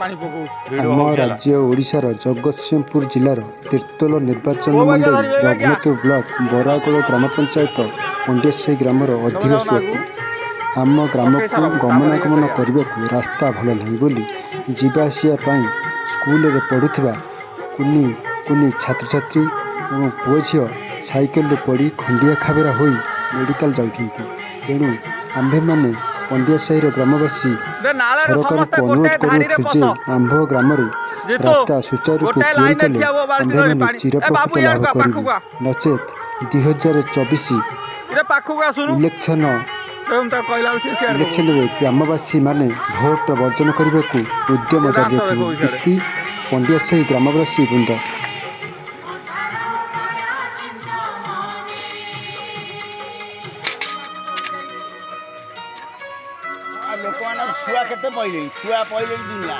ପାଣି ପକଉଛି। ଭିଡ଼ିଓ ଆମ ହଉଛି ହେଲା। ରାଜ୍ୟ ଓଡ଼ିଶାର ଜଗତସିଂହପୁର ଜିଲ୍ଲାର ତିର୍ତ୍ତୋଲ ନିର୍ବାଚନ କୋଉ ବାଗିଆ ମଣ୍ଡଳୀ ଧରିବେ ଆଜ୍ଞା? ରଘୁନାଥପୁର ବ୍ଲକ ବରାଗୋଳ ଗ୍ରାମ ପଞ୍ଚାୟତ ପଣ୍ଡିଆସାହି ଗ୍ରାମର ତମେ ଅଧିବାସୀ ଯାଉନ ଅଟୁ। ଆଗକୁ। ଆମ ପକେଇ ଗ୍ରାମକୁ ସାର, ତାପରେ ଇଏ ଗମନାଗମନ କରିବା। କରିବାକୁ ରାସ୍ତା ଭଲ ନାହିଁ ବୋଲି ଯିବା ଆସିବା ପାଇଁ ସ୍କୁଲରେ ପଢ଼ୁଥିବା କୁନି କୁନି ଛାତ୍ରଛାତ୍ରୀ ଏବଂ ପୁଅ ଝିଅ ସାଇକେଲରୁ ପଡ଼ି ଖଣ୍ଡିଆ ଖାବରା ହୋଇ ମେଡ଼ିକାଲ ଯାଉଛନ୍ତି। ତେଣୁ ଆମ୍ଭେମାନେ ପଣ୍ଡିଆସାହିର ଗ୍ରାମବାସୀ ଦେ ନାଳରେ ସରକାରଙ୍କୁ ସମସ୍ତେ ଅନୁରୋଧ ଗୋଟାଏ ଧାଡ଼ିରେ କରୁଅଛୁ ପଶ। ଯେ ଆମ୍ଭ ଗ୍ରାମରେ ଜିତୁ, ରାସ୍ତା ସୁଚାରୁ ରୂପେ ଗୋଟାଏ ତିଆରି ଲାଇନରେ କଲେ ଠିଆ ହୁଅ, ବାଲ୍ଟି ଧରି ଆମ୍ଭେମାନେ ପାଣି। ଏ ବାବୁ, ଚିରଉପକୃତ ଲାଭ ଇଆଡ଼କୁ ଆ, କରିବୁ। ପାଖକୁ ଆ। ନଚେତ୍ 2024 ଇରେ ପାଖକୁ ଆସୁନୁ। ଇଲେକ୍ସନ ମୁଁ ତାକୁ କହିଲା ବେଳକୁ ସେ ସିଆଡ଼େ ପକଉଛି। ଇଲେକ୍ସନରେ ଗ୍ରାମବାସୀମାନେ ଭୋଟ ବର୍ଜନ କରିବାକୁ ଉଦ୍ୟମ ସେ ଜାରି ଦାନ୍ତ ରଖିବୁ। ଦେଖଉଛି ସିଆଡ଼େ। ଇତି ପଣ୍ଡିଆସାହି ଗ୍ରାମବାସୀ ବୃନ୍ଦ। ଲୋକମାନଙ୍କ ଛୁଆ କେତେ ପଇଲେଣି, ଛୁଆ ପଇଲେଣି ଦୁନିଆ।